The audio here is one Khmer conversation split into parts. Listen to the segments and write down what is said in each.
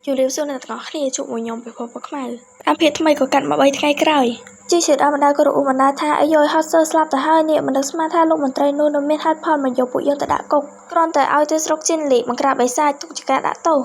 ជម្រាបសួរអ្នកទាំងអស់គ្នាជួបមួយខ្ញុំពិភពពណ៌ខ្មៅតាមភាគថ្មីក៏កាត់មក3ថ្ងៃក្រោយជីជាដើមបណ្ដាក៏រអ៊ូបណ្ដាថាអាយយហត់សើស្លាប់ទៅហើយនេះមិនដឹងស្មានថាលោកមន្ត្រីនោះនៅមានហេតុផលមកយកពួកយើងទៅដាក់គុកគ្រាន់តែឲ្យទៅស្រុកចិនលីបង្ក្រាបបិសាចទុកជាការដាក់ទោស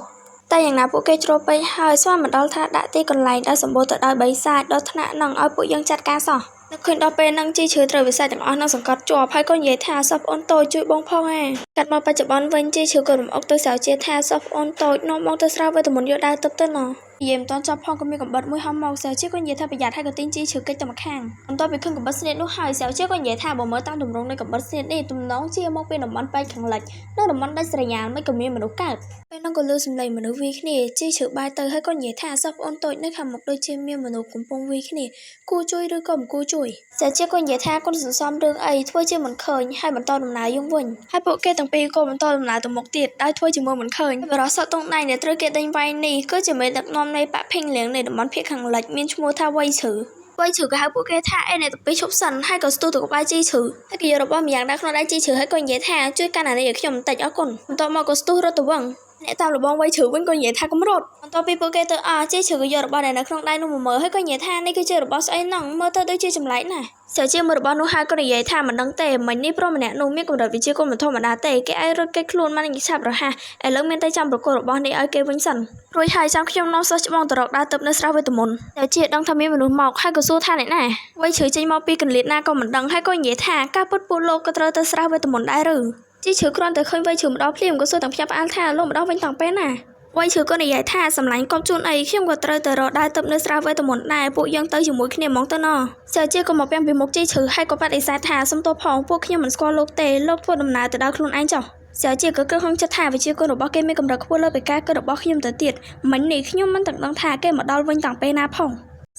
តែយ៉ាងណាពួកគេជ្រុលពេកហើយស្មានមិនដល់ថាដាក់ទីកន្លែងដែលសម្បូរទៅដោយបិសាចដល់ថ្នាក់នឹងឲ្យពួកយើងចាត់ការសោះនឹកឃើញដល់ពេលហ្នឹងជីឈើត្រូវវិស័យទាំងអស់នឹងសង្កត់ជាប់ហើយក៏និយាយថាសោះប្អូនតូចជួយបងផងអាកាត់មកបច្ចុប្បន្នវិញជីឈើក៏រំអុកទៅសៅជាថាសោះប្អូនតូចនាំបងទៅស្រាវេទមន្តយកដើរទឹកទៅណោះនិយាយមិនទាន់ចប់ផងក៏មានកំបិតមួយហោះមកសៅជាក៏និយាយថាប្រយ័ត្នហើយក៏ទាញជីឈើកិច្ចទៅម្ខាងបន្ទាប់ពីឃើញកំបិតស្នៀតនោះហើយសៅជាក៏និយាយថាបើមើលតាមទម្រង់នៃកំបិតស្នៀតនេះទំនងជាមកពីតំបន់ប៉ែកខាងលិចនៅតំបន់ដាច់ស្រយាលមិនក៏មានមនុស្សកើតពេលនោះក៏លឺសំឡេងមនុស្សវាយគ្នាជីឈើបែរទៅហើយក៏និយាយថាសោះប្អូនតូចនៅខាងមុខដូចជាមានមនុស្សកំពុងវាយគ្នាគួរជួយឬក៏មិនគួរជួយសាជាក៏និយាយថាគុណសន្សំរឿងអីធ្វើជាមិនឃើញហើយបន្តដំណើរយើងវិញហើយពួកគេទាំងពីរក៏បន្តដំណើរទៅមុខទៀតដោយធ្វើជាមើលមិនឃើញបរិសុទ្ធតុងដៃដែលត្រូវគេដេញវាយនេះគឺជាមេដឹកនាំនៃបកភីងលៀងនៃតំបន់ភាគខាងលិចមានឈ្មោះថាវៃឈឺវៃឈឺក៏ហៅពួកគេថាអេអ្នកទាំងពីរឈប់សិនហើយក៏ស្ទុះទៅក្បែរជីឈឺហើយគេយករបស់ម្យ៉ាងដាក់ក្នុងដៃជីឈឺហើយក៏និយាយថាជួយកាន់អានេះឲ្យខ្ញុំបន្តិចអរគុណបន្ទាប់មកក៏ស្ទុះរត់ទៅវិញអ្នកតាមលបងវៃឈឺវិញក៏និយាយថាកុំរត់បន្ទាប់ពីពួកគេទៅអស់ជីឈឺក៏យករបស់ដែលនៅក្នុងដៃនោះមកមើលហើយក៏និយាយថានេះគឺជារបស់ស្អីហ្នឹងមើលទៅដូចជាចម្លែកណាស់សៅជាមើលរបស់នោះហើយក៏និយាយថាមិនដឹងទេមិញនេះប្រុសម្នាក់នោះមានកម្រិតវិជាគុណមិនធម្មតាទេគេអាចរត់គេចខ្លួនបានយ៉ាងឆាប់រហ័សឥឡូវមានតែចាំប្រគល់របស់នេះឲ្យគេវិញសិនរួចហើយចាំខ្ញុំនាំសិស្សច្បងទៅរកដើរទឹកនៅស្រះវេទមន្តសៅជាដឹងថាមានមនុស្សមកហើយក៏សួរថាអ្នកណាវៃឈឺចេញមកពីកន្លៀតណាក៏មិនដឹងហើយក៏និយាយថាការពុតពួកលោកក៏ត្រូវទៅស្រះវេទមន្តដែរឬជីឈឺគ្រាន់តែឃើញវៃឈឺមកដល់ភ្លាមក៏សួរទាំងភ្ញាក់ផ្អើលថាលោកមកដល់វិញតាំងពេលណាវៃឈឺក៏និយាយថាសម្លាញ់កប់ជូនអីខ្ញុំក៏ត្រូវទៅរកដើរទឹកនៅស្រះវេទមន្តដែរពួកយើងទៅជាមួយគ្នាហ្មងទៅណោះសៅជាក៏មកពាំងពីមុខជីឈឺហើយក៏បដិសេធថាសុំទោសផងពួកខ្ញុំមិនស្គាល់លោកទេលោកធ្វើដំណើរទៅដល់ខ្លួនឯងចុះសៅជាក៏គិតក្នុងចិត្តថាវិជាគុណរបស់គេមានកម្រិតខ្ពស់លើពីការគិតរបស់ខ្ញុំទៅទៀតមិញនេះខ្ញុំមិនទាំងដឹងថាគេមកដល់វិញតាំងពេលណាផ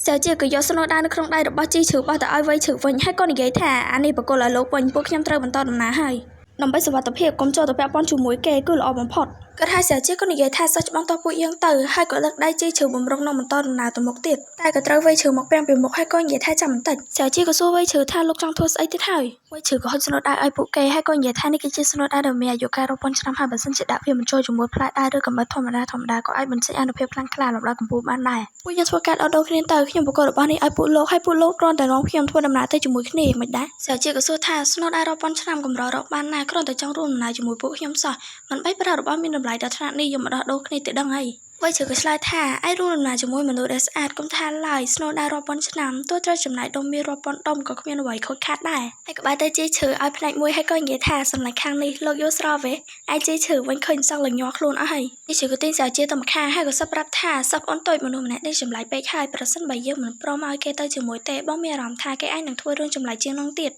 ងសៅជាក៏យកស្នូដាវនៅក្នុងដៃរបស់ជីឈឺបោះទៅឲ្យវៃឈឺវិញហើយក៏និយាយថាអានេះបកគលឲ្យលោកវិញពួកខ្ញុំត្រូវបន្តដំណើរហើយដើម្បីសុវត្ថិភាពកុំចូលទៅពាក់ព័ន្ធជាមួយគេគឺល្អបំផុតគាត់ហើយសៅជាក៏និយាយថាសិស្សច្បងតោះពួកយើងទៅហើយក៏លើកដៃជីឈឺបំរុងនឹងបន្តដំណើរទៅមុខទៀតតែក៏ត្រូវវៃឈឺមកពាំងពីមុខហើយក៏និយាយថាចាំបន្តិចសៅជាក៏សួរវៃឈឺថាលោកចង់ធ្វើស្អីទៀតហើយវៃឈឺក៏ហុចស្នូដាវឲ្យពួកគេហើយក៏និយាយថានេះគឺជាស្នូដាវដែលមានអាយុកាលរាប់ពាន់ឆ្នាំហើយបើសិនជាដាក់វាបញ្ចូលជាមួយផ្លែដែរឬកំបិតធម្មតាធម្មតាក៏អាចបញ្ចេញអានុភាពខ្លាំងក្លាលំដាប់កំពូលបានដែរពួកយើងធ្វើការដោះដូរគ្នាទៅខ្ញុំបកគលរបស់នេះឲ្យពួកលោកហើយពួកលោកគ្រាន់តែនាំខ្ញុំធ្វើដំណើរទៅជាមួយគ្នាមិនដែរសៅជាក៏សួរថាស្នូដាវរាប់ពាន់ឆ្នាំកម្ររកបានណាគ្រាន់តែចង់រួមដំណើរជាមួយពួកខ្ញុំសោះមិនបាច់ប្រើរបស់មានតម្លៃដល់ថ្នាក់នេះយកមកដោះដូរគ្នាទៅដឹងអីវៃជើក៏ឆ្លើយថាអាចរួមដំណើរជាមួយមនុស្សដែលស្អាតកុំថាឡើយស្នូដាវរាប់ពាន់ឆ្នាំទោះត្រូវចំណាយដុំមាសរាប់ពាន់ដុំក៏គ្មានអ្វីខូចខាតដែរហើយក៏បែរទៅជីឈើឲ្យផ្នែកមួយហើយក៏និយាយថាសម្លាញ់ខាងនេះលោកយល់ស្របទេឯជីឈើវិញឃើញសង់លញ័រខ្លួនអស់ហើយជីឈើក៏ទាញសៅជាទៅម្ខាងហើយក៏សឹកប្រាប់ថាសឹកអូនតូចមនុស្សម្នាក់នេះចម្លែកពេកហើយប្រសិនបើយើងមិនព្រមឲ្យគេទៅជាមួយទេបងមានអារម្មណ៍ថាគេអាចនឹងធ្វើរឿងចម្លែកជាងនោះទៀត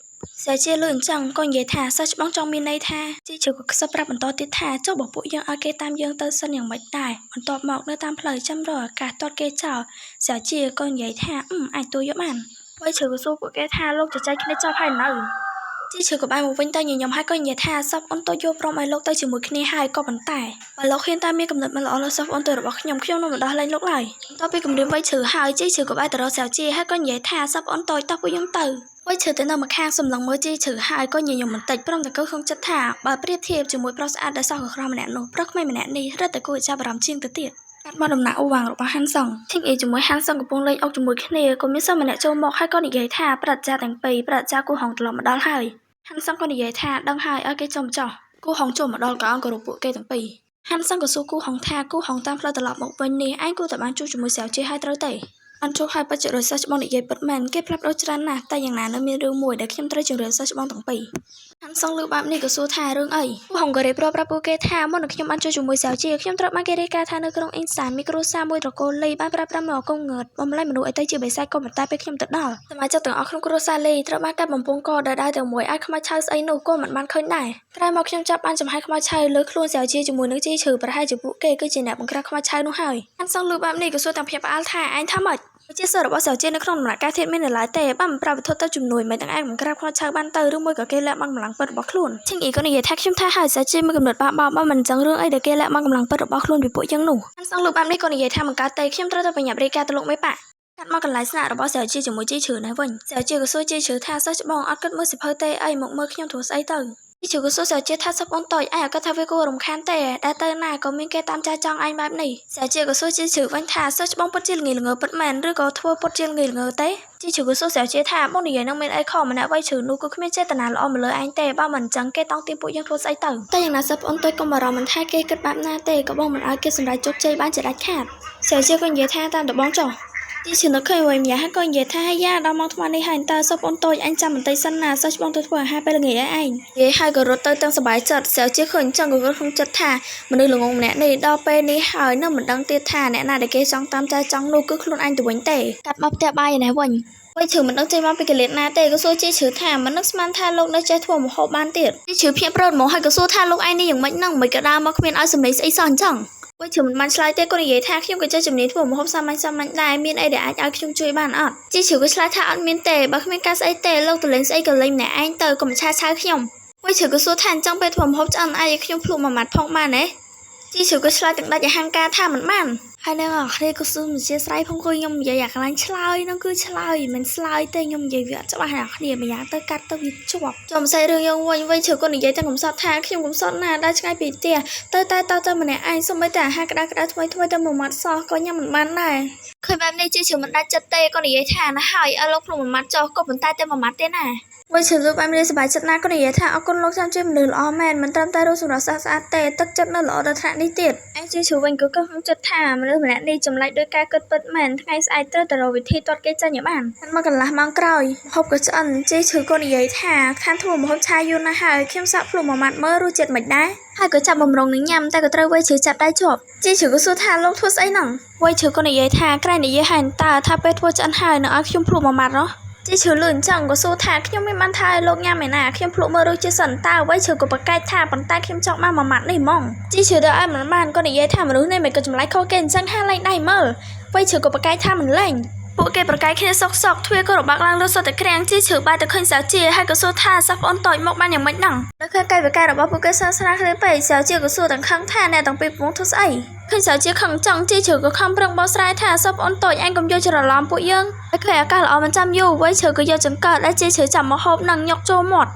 សែជាលឺអញ្ចឹងក៏និយាយថាសិស្សច្បងចង់មានន័យថាជីជឿក៏ខ្សឹបប្រាប់បន្តទៀតថាចុះបើពួកយើងឲ្យគេតាមយើងទៅសិនយ៉ាងម៉េចដែរបន្ទាប់មកនៅតាមផ្លូវចាំរកឱកាសទាត់គេចោលសែជាក៏និយាយថាអាចទួយកបានវៃជឿក៏សួរពួកគេថាលោកជជែកគ្នាចប់ហើយនៅជីជឿក៏បែរមកវិញទៅញញឹមហើយក៏និយាយថាសពអូនតូចយល់ព្រមឲ្យលោកទៅជាមួយគ្នាហើយក៏ប៉ុន្តែបើលោកហ៊ានតែមានកំណត់មិនល្អលើសពអូនតូចរបស់ខ្ញុំខ្ញុំនឹងមិនដោះលែងលោកឡើយបន្ទាប់ពីគម្រាមវៃឈឺហើយជីជឿក៏បែរទៅរកសៅជាហើយក៏និយាយថាសពអូនតូចតោះពួកយើងទៅវៃឈើទៅនៅម្ខាងសម្លឹងមើលជីឈើហើយក៏ញញឹមបន្តិចព្រមទាំងគិតក្នុងចិត្តថាបើប្រៀបធៀបជាមួយប្រុសស្អាតដែលសោះកក្រោះម្នាក់នោះប្រុសក្មេងម្នាក់នេះរឹតតែគួរឲ្យចាប់អារម្មណ៍ជាងទៅទៀតកាត់មកដំណាក់អ៊ូវាងរបស់ហាន់សុងឈិងអ៊ីជាមួយហាន់សុងកំពុងលេងអុកជាមួយគ្នាក៏មានសិស្សម្នាក់ចូលមកហើយក៏និយាយថាប្រតិចាទាំងពីរប្រតិចាគូហងត្រឡប់មកដល់ហើយហាន់សុងក៏និយាយថាដឹងហើយឲ្យគេចុំចោះគូហងចូលមកដល់ក៏អោនគោរពពួកគេទាំងពីរហាន់សុងក៏សួរគូហងថាគូហងតាមផ្លូវត្រឡប់មកវិញនេះឯងគួរតែបានជួបជាមួយសៅជាហើយត្រូវទេអន់ជួបហើយពិតជាដោយសិស្សច្បងនិយាយពិតមែនគេផ្លាស់ប្ដូរច្រើនណាស់តែយ៉ាងណានៅមានរឿងមួយដែលខ្ញុំត្រូវជម្រាបសិស្សច្បងទាំងពីរហាន់សុងលឺបែបនេះក៏សួរថារឿងអីពូហងក៏រៀបរាប់ប្រាប់ពួកគេថាមុននឹងខ្ញុំបានជួបជាមួយសៅជាខ្ញុំត្រូវបានគេរាយការណ៍ថានៅក្រុងអ៊ីនសានមានគ្រួសារមួយត្រកូលលីបានប្រើប្រាស់មកកងងើតបំលែងមនុស្សឲ្យទៅជាបិសាចក៏ប៉ុន្តែពេលខ្ញុំទៅដល់សមាជិកទាំងអស់ក្នុងគ្រួសារលីត្រូវបានកាត់បំពង់កដោយដៅទាំងមួយឲ្យខ្មៅឆៅស្អីនោះក៏មិនបានឃើញដែរក្រោយមកខ្ញុំចាប់បានចំហាយខ្មៅឆៅលើខ្លួនសៅជាជាមួយនឹងជីឈើប្រហែលជាពួកគេគឺជាអ្នកបង្ក្រាបខ្មៅឆៅនោះហើយហាន់សុងលឺបែបនេះក៏សួរទាំងភ្ញាក់ផ្អើលថាឯងថាម៉េចជាសិស្សរបស់សៅជានៅក្នុងដំណាក់កាលធាតុមាននៅឡើយទេបានមិនប្រាប់វត្ថុទៅជំនួយមិនទាំងឯងបង្ក្រាបខ្មោចឆៅបានទៅឬមួយក៏គេលាក់បាំងកម្លាំងពិតរបស់ខ្លួនឈិងអ៊ីក៏និយាយថាខ្ញុំថាហើយសៅជាមានកំណត់បាបោបើមិនអញ្ចឹងរឿងអីដែលគេលាក់បាំងកម្លាំងពិតរបស់ខ្លួនពីពួកយើងនោះហាន់សងលោកបែបនេះក៏និយាយថាមិនកើតទេខ្ញុំត្រូវតែប្រញាប់រាយការណ៍ទៅលោកមេប៉ាកាត់មកកន្លែងស្នាក់របស់សៅជាជាមួយជីឈឺនេះវិញសៅជាក៏សួរជីឈឺថាសិស្សច្បងអត់គិតមើលសិភៅទេអីមកមើលខ្ញុំធ្វើស្អីទៅ ជីឈឺក៏សួរសាជាថាសិស្សបងតូចឯងក៏ថាវាគួររំខានទេដែលទៅណាក៏មានគេតាមចាចង់ឯងបែបនេះសាជាក៏សួរជីឈឺវិញថាសិស្សច្បងពិតជាល្ងីល្ងើពិតមែនឬក៏ធ្វើពុតជាល្ងីល្ងើទេជីឈឺក៏សួរសាជាថាបងនិយាយនឹងមានអីខុសម្នាក់វ័យឈឺនោះគឺគ្មានចេតនាល្អមកលើឯងទេបើមិនអញ្ចឹងគេតង់ទាញពួកយើងធ្វើស្អីទៅតែយ៉ាងណាសិស្សបងតូចកុំបារម្ភមិនថាគេគិតបែបណាទេក៏បងមិនឲ្យគេសម្រេចជោគជ័យបានជាដាច់ខាតសាជាក៏និយាយថាតាមតបងចុះ ទីឈឺនៅឃើញវិញម្យ៉ាងហើយក៏និយាយថាយ៉ាដល់ម៉ោងថ្មនេះហើយតើសុបអូនតូចអញចាំបន្តិចសិនណាសិស្សច្បងទៅធ្វើអាហារពេលល្ងាចឲ្យឯងនិយាយហើយក៏រត់ទៅទាំងសប្បាយចិត្តស្រាវជាឃើញអញ្ចឹងក៏គិតក្នុងចិត្តថាមនុស្សល្ងងម្នាក់នេះដល់ពេលនេះហើយនៅមិនដឹងទៀតថាអ្នកណាដែលគេចង់តាមចែចង់នោះគឺខ្លួនឯងទៅវិញទេកាត់មកផ្ទះបាយឯនេះវិញវិញឈឺមិនដឹងចេញមកពីកលៀតណាទេក៏សួរជាឈឺថាមិននឹកស្មានថាលោកនៅចេះធ្វើម្ហូបបានទៀតជាឈឺភ្ញាក់ព្រឹតមកហើយក៏សួរថាលោកឯងនេះយ៉ាងម៉េចហ្នឹងមិនក៏ដើរមកគ្មានឲ្យសម្លេងស្អីសោះអញ្ចឹង វិញជុំមិនបានឆ្លើយទេគាត់និយាយថាខ្ញុំក៏ចេះជំនាញធ្វើម្ហូបសាមញ្ញសាមញ្ញដែរមានអីដែលអាចឲ្យខ្ញុំជួយបានអត់ជីជ្រៅក៏ឆ្លើយថាអត់មានទេបើគ្មានការស្អីទេលោកទៅលេងស្អីក៏លេងម្នាក់ឯងទៅកុំឆាឆៅខ្ញុំវិញជ្រៅក៏សួរថាអញ្ចឹងពេលធ្វើម្ហូបឆ្អិនអាចឲ្យខ្ញុំភ្លក់មួយម៉ាត់ផងបានទេជីជ្រៅក៏ឆ្លើយទាំងដាច់អហង្ការថាមិនបានហើយនៅអរគ្នាក៏សូមអធិស្ឋានផងគឺខ្ញុំនិយាយអាកន្លែងឆ្លើយហ្នឹងគឺឆ្លើយមិនស្លើយទេខ្ញុំនិយាយវាអត់ច្បាស់អ្នកគ្នាម្យ៉ាងទៅកាត់ទៅវាជាប់ចំសេរឿងយើងវិញវិញជ្រៅក៏និយាយទាំងកំសត់ថាខ្ញុំកំសត់ណាស់ដើរឆ្ងាយពីផ្ទះ ទៅតែតទៅម្នាក់ឯងសូម្បីតែអាហារក្តៅក្តៅថ្មីថ្មីទៅមួយម៉ាត់សោះក៏ញ៉ាំមិនបានដែរឃើញបែបនេះជាជាមិនដាច់ចិត្តទេក៏និយាយថាណាហើយឲ្យលោកភ្លុំមួយម៉ាត់ចុះក៏ប៉ុន្តែតែមួយម៉ាត់ទេណាវិញជឿលឺបែបនេះសប្បាយចិត្តណាស់ក៏និយាយថាអរគុណលោកចាំជាមនុស្សល្អមែនមិនត្រឹមតែរូបសម្រស់ស្អាតស្អាតទេទឹកចិត្តនៅល្អដល់ថ្នាក់នេះទៀតឯជាជឿវិញក៏គិតក្នុងចិត្តថាមនុស្សម្នាក់នេះចម្លែកដោយការគិតពិតមែនថ្ងៃស្អែកត្រូវតែរកវិធីទាត់គេចាញ់ឲ្យបានមកកន្លះម៉ោងក្រោយម្ហូបក៏ឆ្អិនជាឈឺក៏និយាយថាខានធ្វើម្ហូបឆាយូរណាស់ហើយខ្ញុំសាកភ្លុំមួយម៉ាត់មើលរសជាតិមិនដែរ ហើយក៏ចាប់បំរុងនឹងញ៉ាំតែក៏ត្រូវវៃឈឺចាប់ដៃជាប់ជីឈឺក៏សួរថាលោកធ្វើស្អីហ្នឹងវៃឈឺក៏និយាយថាក្រែងនិយាយហើយតើថាពេលធ្វើឆ្អិនហើយនឹងឲ្យខ្ញុំភ្លក់មួយម៉ាត់ហ៎ជីឈឺលឺអញ្ចឹងក៏សួរថាខ្ញុំមានបានថាឲ្យលោកញ៉ាំឯណាខ្ញុំភ្លក់មើលរសជាតិសិនតើវៃឈឺក៏ប្រកែកថាប៉ុន្តែខ្ញុំចង់បានមួយម៉ាត់នេះហ្មងជីឈឺដល់ឲ្យមិនបានក៏និយាយថាមនុស្សនេះមិនក៏ចម្លែកខុសគេអញ្ចឹងហាលែងដៃមើលវៃឈឺក៏ប្រកែកថាមិនលែងពួកគេប្រកែកគ្នាសុកសុកទ្វារក៏របាក់ឡើងលើសុទ្ធតែក្រាំងជីឈឺបែរទៅឃើញសាវជាហើយក៏សួរថាសិស្សប្អូនតូចមកបានយ៉ាងម៉េចហ្នឹងនៅឃើញកាយវិការរបស់ពួកគេសើស្រាគ្នាពេកសាវជាក៏សួរទាំងខឹងថាអ្នកទាំងពីរកំពុងធ្វើស្អីឃើញសាវជាខឹងចង់ជីឈឺក៏ខំប្រឹងបកស្រាយថាសិស្សប្អូនតូចឯងកុំយកច្រឡំពួកយើងហើយឃើញឱកាសល្អមិនចាំយូរវៃឈឺក៏យកចង្កឹះដែលជីឈឺចាំមកហូបនឹងញុកចូលមាត់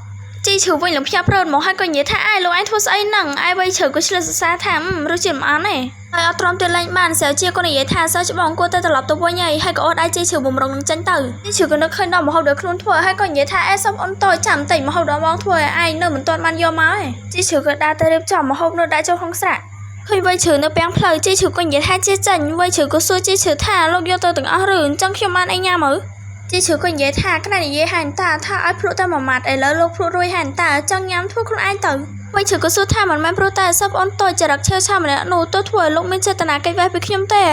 ជីឈឺវិញលំភ្ញាក់ព្រឺតមកហើយក៏និយាយថាឯលោកឯងធ្វើស្អីហ្នឹងឯវៃឈឺក៏ឆ្លើយសរសើរថារសជាតិមិនអន់ទេហើយអត់ទ្រាំទៀតលែងបានសាវជាក៏និយាយថាសិស្សច្បងគួរតែត្រឡប់ទៅវិញហើយហើយក៏អូសដៃជីឈឺបំរុងនឹងចេញទៅជីឈឺក៏នឹកឃើញដល់ម្ហូបដែលខ្លួនធ្វើហើយក៏និយាយថាអេសុំអូនតូចចាំបន្តិចម្ហូបដល់បងធ្វើឲ្យឯងនៅមិនទាន់បានយកមកទេជីឈឺក៏ដើរទៅរៀបចំម្ហូបនោះដាក់ចូលក្នុងស្រាក់ឃើញវៃឈឺនៅពាំងផ្លូវជីឈឺក៏និយាយថាជាចេញវៃឈឺក៏សួរជីឈឺថាលោកយកទៅទាំងអស់ឬអញ្ចឹងខ្ញុំបានអីញ៉ាំមើលជីឈឺក៏និយាយថាក្រានិយាយហើយតាថាឲ្យភ្លក់តែមួយម៉ាត់ឥឡូវលោកភ្លក់រួចហើយតាចង់ញ៉ាំធ្វើខ្លួនឯងទៅ វិញឈឺក៏សួរថាមិនមែនព្រោះតែសពអូនតូចចរិតឆេវឆាវម្នាក់នោះទោះធ្វើឲ្យលោកមានចេតនាកិច្ចវេះពីខ្ញុំទេ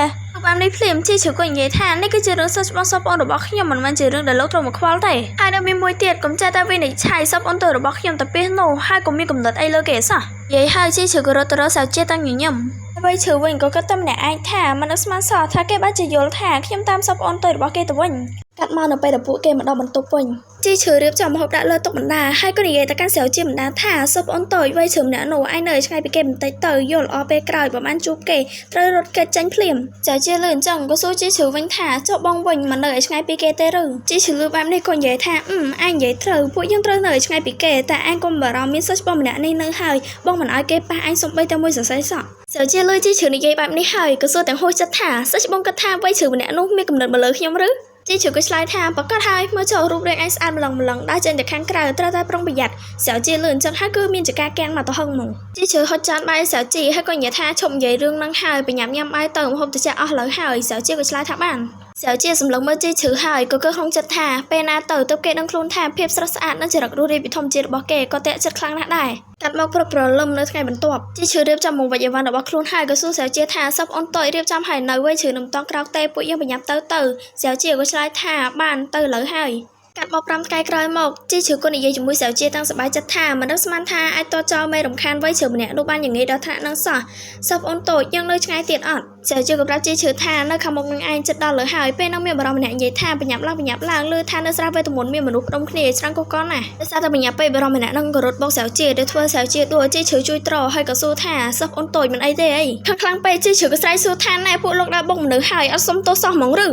បែបនេះភ្លាមជីឈឺក៏និយាយថានេះគឺជារឿងសិស្សច្បងសពអូនរបស់ខ្ញុំមិនមែនជារឿងដែលលោកត្រូវមកខ្វល់ទេហើយនៅមានមួយទៀតកុំចេះតែវិនិច្ឆ័យសពអូនតូចរបស់ខ្ញុំទៅពីនោះហើយកុំមានកំណត់អីលើគេសោះនិយាយហើយជីឈឺក៏រត់ទៅរកសាវជាតាំងញញឹមហើយឈឺវិញក៏គិតតែម្នាក់ឯងថាមិននឹកស្មានសោះថាគេបានជាយល់ថាខ្ញុំតាមសពអូនតូចរបស់គេទៅវិញកាត់មកនៅពេលដែលពួកគេមកដល់បន្ទប់វិញជីឈឺរៀបចំម្ហូបដាក់លើតុបណ្ដាហើយក៏និយាយទៅកាន់ស្រាវជាបណ្ដាថាសុបអូនតូចវ័យឈឺម្នាក់នោះឯងនៅឲ្យឆ្ងាយពីគេបន្តិចទៅយល់ល្អពេលក្រោយបើបានជួបគេត្រូវរត់គេចចេញភ្លាមចៅជាលឺអញ្ចឹងក៏សួរជីឈឺវិញថាចុះបងវិញមិននៅឲ្យឆ្ងាយពីគេទេឬជីឈឺលឺបែបនេះក៏និយាយថាអឺឯងនិយាយត្រូវពួកយើងត្រូវនៅឲ្យឆ្ងាយពីគេតែឯងកុំបារម្ភមានសិស្សបងម្នាក់នេះនៅហើយបងមិនឲ្យគេប៉ះឯងសំបីតែមួយសរសៃសោះស្រាវជាលឺជីឈឺនិយាយបែបនេះហើយក៏សួរទាំងហួសចិត្តថាសិស្សបងគិតថាវ័យឈឺម្នាក់នោះមានកំណត់មកលើខ្ញុំឬជីឈឺក៏ឆ្លើយថាប្រកាសហើយមើលចូលរូបរាងឯងស្អាតម្លងម្លងដើរចេញទៅខាងក្រៅត្រូវតែប្រុងប្រយ័ត្នស្រាវជាលឺអញ្ចឹងហើយគឺមានចការកាំងមកទៅហឹងហ្មងជីឈឺហុចចានបាយស្រាវជីហើយក៏និយាយថាឈប់និយាយរឿងហ្នឹងហើយបញ្ញាប់ញ៉ាំបាយទៅម្ហូបត្រជាក់អស់លើហើយស្រាវជាក៏ឆ្លើយថាបានស្រាវជាសម្លឹងមើលជីឈឺហើយក៏គិតក្នុងចិត្តថាពេលណាទៅទើបគេដឹងខ្លួនថាភាពស្រស់ស្អាតនិងចរិតរស់រាយពីធម្មជាតិរបស់គេក៏តាក់ចិត្តខ្លាំងណាស់ដែរកាត់មកព្រឹកព្រលឹមនៅថ្ងៃបន្ទាប់ជីឈឺរៀបចំមកវិជ្ជអីវ៉ាន់របស់ខ្លួនហើយក៏សួរស្រាវជាថាសពអូនតូចរៀបចំហើយនៅវិញឈឺនឹងមិនតង់ក្រោកទេពួកយើងបញ្ញាប់ទៅទៅស្រាវជាក៏ឆ្លើយថាបានទៅលើហើយកាត់មក5ថ្ងៃក្រោយមកជីឈឺក៏និយាយជាមួយស្រាវជាតាំងសប្បាយចិត្តថាមិនដឹងស្មានថាអាចតចោលមេរំខានវ័យឈឺម្នាក់នោះបានយ៉ាងងាយដល់ថ្នាក់នឹងសោះសពអូនតូចយើងនៅឆ្ងាយទៀតអត់ស្រាវជាក៏ប្រាប់ជីឈឺថានៅខាងមុខនឹងឯងចិត្តដល់លើហើយពេលនោះមានបរិមម្នាក់និយាយថាបញ្ញាប់ឡើងបញ្ញាប់ឡើងឮថានៅស្រះវេទមន្តមានមនុស្សផ្ដុំគ្នាច្រើនកុកកណាស់ដោយសារតែបញ្ញាប់ពេកបរិមម្នាក់នឹងក៏រត់បុកស្រាវជាដែលធ្វើស្រាវជាដួលជីឈឺជួយត្រហើយក៏សួរថាសពអូនតូចមិនអីទេអីខឹងខ្លាំងពេកជីឈឺក៏ស្រែកសួរថាណែពួកលោកដើរបុកមនុស្សហើយអត់សុំទោសសោះហ្មងឬ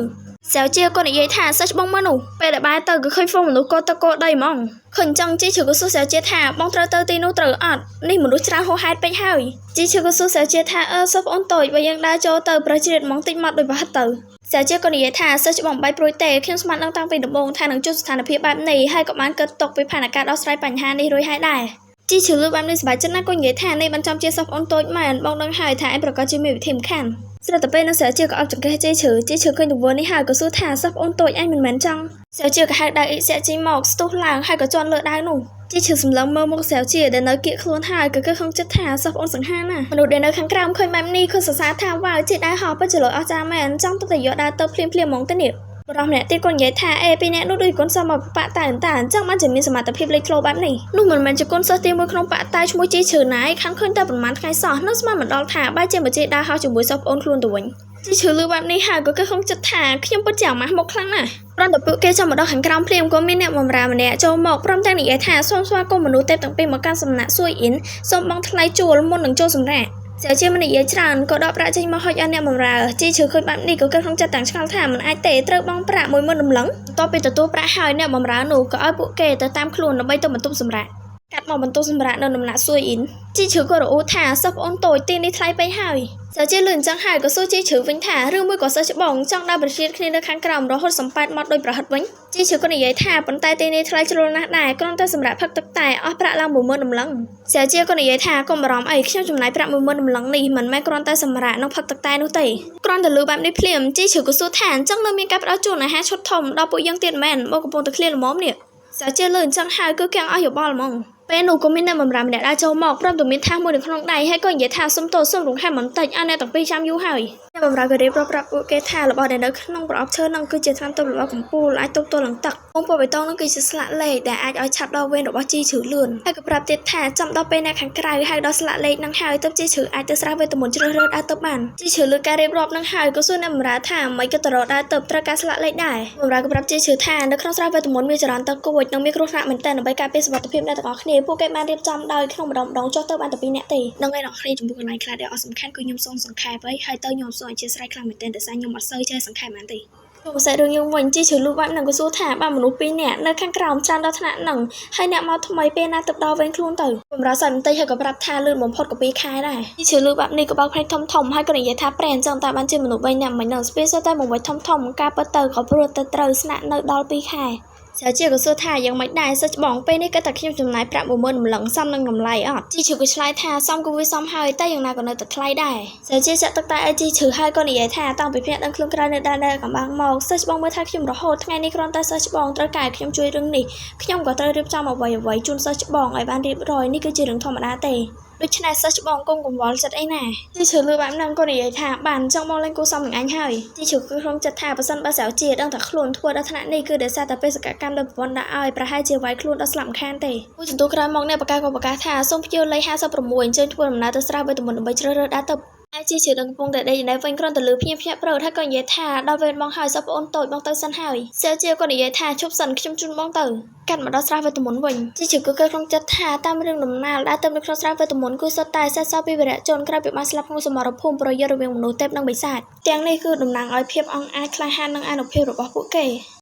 សែវជាក៏និយាយថាសិស្សច្បងមើលនោះពេលដែលបែរទៅក៏ឃើញហ្វូងមនុស្សក៏ទៅកោដីហ្មងឃើញចឹងជីឈឺក៏សួរសែវជាថាបងត្រូវទៅទីនោះត្រូវអត់នេះមនុស្សច្រើនហួសហេតុពេកហើយជីឈឺក៏សួរសែវជាថាអឺសិស្សប្អូនតូចបើយើងដើរចូលទៅប្រជ្រៀតហ្មងតិចមកដូចប្រហិតទៅសែវជាក៏និយាយថាសិស្សច្បងបាយព្រួយទេខ្ញុំស្មានដឹងតាំងពីដំបូងថានឹងជួបស្ថានភាពបែបនេះហើយក៏បានគិតទុកពីផែនការដោះស្រាយបញ្ហានេះរួចហើយដែរជីឈឺលឺបែបនេះសប្បាយចិត្តណាស់ក៏និយាយថានេះបានចំជាសិស្សប្អូនតូចមែនបងដឹងហើយថាឯងប្រកាសជាមានវិធីសំខាន់ស្រាប់តែពេលនោះសែវជាក៏អបចង្កេះជីឈឺជីឈឺឃើញទង្វើនេះហើយក៏សួរថាសិស្សប្អូនតូចឯងមិនមែនចង់សែវជាក៏ហៅដាវអ៊ីសែជីមកស្ទុះឡើងហើយក៏ជន់លើដាវនោះជីឈឺសម្លឹងមើលមុខសែវជាដែលនៅគៀកខ្លួនហើយក៏គិតក្នុងចិត្តថាសិស្សប្អូនសង្ហាណាមនុស្សដែលនៅខាងក្រោមឃើញបែបនេះគឺសរសើរថាវ៉ាវជាដាវហោះពិតជាលុយអស្ចារ្យមែនចង់ទៅតែយកដាវទៅភ្លាមភ្លាមហ្មងទៅនេះបរិះម្នាក់ទៀតគាត់និយាយថាអេពីរនាក់នោះដូចកូនសិស្សមកបាក់តែអន្តាអញ្ចឹងបានជាមានសមត្ថភាពលេចធ្លោបែបនេះនោះមិនមែនជាកូនសិស្សទីមួយក្នុងបាក់តែឈ្មោះជីឈឺណាយខាងឃើញតែប្រហែលថ្ងៃសោះនៅស្មានមិនដល់ថាបែរជាមកជេរដើរហោះជាមួយសិស្សប្អូនខ្លួនទៅវិញជីឈឺលឺបែបនេះហើយក៏គិតក្នុងចិត្តថាខ្ញុំពិតជាអាម៉ាស់មុខខ្លាំងណាស់ព្រមតែពួកគេចាំមកដល់ខាងក្រោមភ្លាមក៏មានអ្នកបម្រើម្នាក់ចូលមកព្រមទាំងនិយាយថាសូមស្វាគមន៍មនុស្សទេពទាំងពីរមកកាន់សំណាក់សួយអ៊ីនសូមបង់ថ្លៃជួលមុននឹងចូលសម្រាកសែជាមិននិយាយច្រើនក៏ដកប្រាក់ចេញមកហុចឲ្យអ្នកបម្រើជីឈឺឃើញបែបនេះក៏គិតក្នុងចិត្តទាំងឆ្ងល់ថាមិនអាចទេត្រូវបង់ប្រាក់10000តម្លឹងបន្ទាប់ពីទទួលប្រាក់ហើយអ្នកបម្រើនោះក៏ឲ្យពួកគេទៅតាមខ្លួនដើម្បីទៅបន្ទប់សម្រាកកាត់មកបន្ទប់សម្រាកនៅដំណាក់សួយអ៊ីនជីឈឺក៏រអ៊ូថាសិស្សប្អូនតូចទីនេះថ្លៃពេកហើយសើជាលឿនអញ្ចឹងហើយក៏សួរជីឈឺវិញថាឬមួយក៏សិស្សច្បងចង់ដើរប្រជៀតគ្នានៅខាងក្រោមរហូតសំប៉ែតមកដោយប្រហិតវិញជីឈឺក៏និយាយថាប៉ុន្តែទីនេះថ្លៃជ្រុលណាស់ដែរគ្រាន់តែសម្រាប់ផឹកទឹកតែអស់ប្រាក់ឡើង10000តម្លឹងសើជាក៏និយាយថាកុំបារម្ភអីខ្ញុំចំណាយប្រាក់10000តម្លឹងនេះមិនមែនគ្រាន់តែសម្រាប់និងផឹកទឹកតែនោះទេគ្រាន់តែលឺបែបនេះភ្លាមជីឈឺក៏សួរថាអញ្ចឹងនៅមានការផ្ដល់ជូនអាហារឈុតធំដល់ពួកយើងទៀតមែនមកកំពុងតែឃ្លានល្មមនេះសើជាលឺអញ្ចឹងហើយគឺគាំងអស់យោបល់ហ្មងពេលនោះក៏មានអ្នកបម្រើម្នាក់ដើរចូលមកព្រមទាំងមានថាសមួយនៅក្នុងដៃហើយក៏និយាយថាសុំទោសសូមរំខានបន្តិចឲ្យអ្នកទាំងពីរចាំយូរហើយអ្នកបម្រើក៏រៀបរាប់ប្រាប់ពួកគេថារបស់ដែលនៅក្នុងប្រអប់ឈើនឹងគឺជាថ្នាំទប់របស់កំពូលអាចទប់ទល់នឹងទឹកពងពណ៌បៃតងនឹងគឺជាស្លាកលេខដែលអាចឲ្យឆាប់ដល់វេនរបស់ជីឈឺលឿនហើយក៏ប្រាប់ទៀតថាចាំដល់ពេលអ្នកខាងក្រៅហៅដល់ស្លាកលេខនឹងហើយទើបជីឈឺអាចទៅស្រះវេទមន្តជ្រើសរើសដើរទៅបានជីឈឺលើការរៀបរាប់នឹងហើយក៏សួរអ្នកបម្រើថាមិនក៏ទៅរកដើរទៅត្រូវការស្លាកលេខដែរបម្រើក៏ប្រាប់ជីឈឺថានៅក្នុងស្រះវេទមន្តមានចរន្តទឹកគួចនិងមានគ្រោះថ្នាក់មែនទែនដើម្បីការពារសុវត្ថិភាពអ្នកទាំងអស់គ្នាពួកគេបានរៀបចំដោយក្នុងម្ដងម្ដងចុះទៅបានតែ2នាក់ទេនឹងឯអ្នកគ្នាចំពោះកន្លែងខ្លះដែលអត់សំខាន់គឺខ្ញុំសូមសង្ខេបហើយទៅខ្ញុំសូមអធិស្ឋានខ្លាំងមែនទែនដោយសារខ្ញុំអត់សូវចេះសង្ខេបបានទេចូលសាច់រឿងយើងវិញជីឈឺលូបែបនឹងក៏សួរថាបើមនុស្សពីរនាក់នៅខាងក្រោមច្រើនដល់ថ្នាក់នឹងហើយអ្នកមកថ្មីពេលណាទៅដល់វេនខ្លួនទៅបំរើសាច់បន្តិចហើយក៏ប្រាប់ថាលឿនបំផុតក៏2ខែដែរជីឈឺលឺបែបនេះក៏បើកភ្នែកធំធំហើយក៏និយាយថាប្រែអញ្ចឹងតែបានជាមនុស្ស3នាក់មិននឹងស្ពាសតែមួយធំធំការពិតទៅក៏ព្រោះតែត្រូវស្នាក់នៅដល់2ខែសើជាក៏សួរថាយ៉ាងម៉េចដែរសិស្សច្បងពេលនេះក៏តែខ្ញុំចំណាយប្រាក់10000តម្លឹងសមនឹងតម្លៃអត់ជីឈឺក៏ឆ្លើយថាសមក៏វាសមហើយតែយ៉ាងណាក៏នៅតែថ្លៃដែរសើជាចាក់ទឹកតែឲ្យជីឈឺហើយក៏និយាយថាតាំងពីភ្នាក់ដឹងខ្លួនក្រៅនៅដែរកំបាំងមកសិស្សច្បងមើលថាខ្ញុំរហូតថ្ងៃនេះគ្រាន់តែសិស្សច្បងត្រូវការឲ្យខ្ញុំជួយរឿងនេះខ្ញុំក៏ត្រូវរៀបចំអ្វីអ្វីជូនសិស្សច្បងឲ្យបានរៀបរយនេះគឺជារឿងធម្មតាទេដូច្នេះសិស្សច្បងកុំកង្វល់ចិត្តអីណាជីឈឺលឺបែបហ្នឹងក៏និយាយថាបានចង់មកលេងគូសំនឹងអញហើយជីឈឺគឺក្នុងចិត្តថាបើសិនបើស្រាវជាដឹងតែខ្លួនធ្វើដល់ថ្នាក់នេះគឺដោយសារតែបេសកកម្មដែលប្រពន្ធដាក់ឲ្យប្រហែលជាវាយខ្លួនដល់ស្លាប់មិនខានទេមួយសន្ទុះក្រោយមកអ្នកបកាក៏ប្រកាសថាសូមភ្ញៀវលេខ56អញ្ជើញធ្វើដំណើរទៅស្រះវេទមន្តដើម្បីជ្រើសរើសដើរទៅឯជីជាដឹងកំពុងតែដេកនៅវិញគ្រាន់តែលឺភ្ញាក់ភ្ញាក់ប្រូតហើយក៏និយាយថាដល់វេនបងហើយសិស្សប្អូនតូចបងទៅសិនហើយសែជាក៏និយាយថាឈប់សិនខ្ញុំជូនបងទៅកាត់មកដល់ស្រះវេទមន្តវិញជីជាគឺក្នុងចិត្តថាតាមរឿងដំណាលដែលទៅនៅក្នុងស្រះវេទមន្តគឺសុទ្ធតែសេះសល់ពីវីរៈជនក្រោយពីបានស្លាប់ក្នុងសមរភូមិប្រយុទ្ធរវាងមនុស្សទេពនិងបិសាចទាំងនេះគឺតំណាងឲ្យភាពអង់អាចក្លាហាននិងអានុភាពរបស់ពួកគ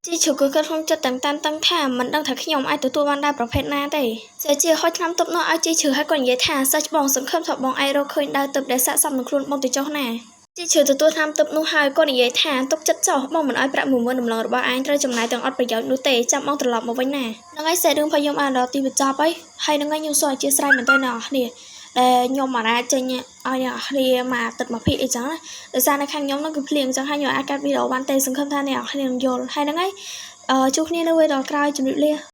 េជីឈឺគឺគិតក្នុងចិត្តទាំងតានតឹងថាមិនដឹងថាខ្ញុំអាចទទួលបានដែរប្រភេទណាទេសែជាហុចឆ្នាំទប់នោះឲ្យជីឈឺហើយក៏និយាយថាសិស្សច្បងសង្ឃឹមថាបងឯងរកឃើញដើរទឹកដែលស័ក្តិសមនឹងខ្លួនបងទៅចុះណាជីឈឺទទួលថ្នាំទឹកនោះហើយក៏និយាយថាទុកចិត្តចោះបងមិនឲ្យប្រាក់10000តម្លងរបស់ឯងត្រូវចំណាយទាំងអត់ប្រយោជន៍នោះទេចាំបងត្រឡប់មកវិញណានឹងឯងសេរឿងរបស់ខ្ញុំអានដល់ទីបញ្ចប់ហើយនឹងឯងខ្ញុំសូមអធិស្ឋានមែនតើអ្នកនរគ្នាដែលខ្ញុំអាចចេញឲ្យអ្នកនរគ្នាមួយអាទិត្យមួយភាគអីចឹងណាដោយសារនៅខាងខ្ញុំនោះគឺភ្លៀងចឹងហើយខ្ញុំអាចកាត់វីដេអូបានទេសង្ឃឹមថាអ្នកនរគ្នានឹងយល់ហើយហ្នឹងហើយជួបគ្នានៅវីដេអូក្រោយជម្រាបលា។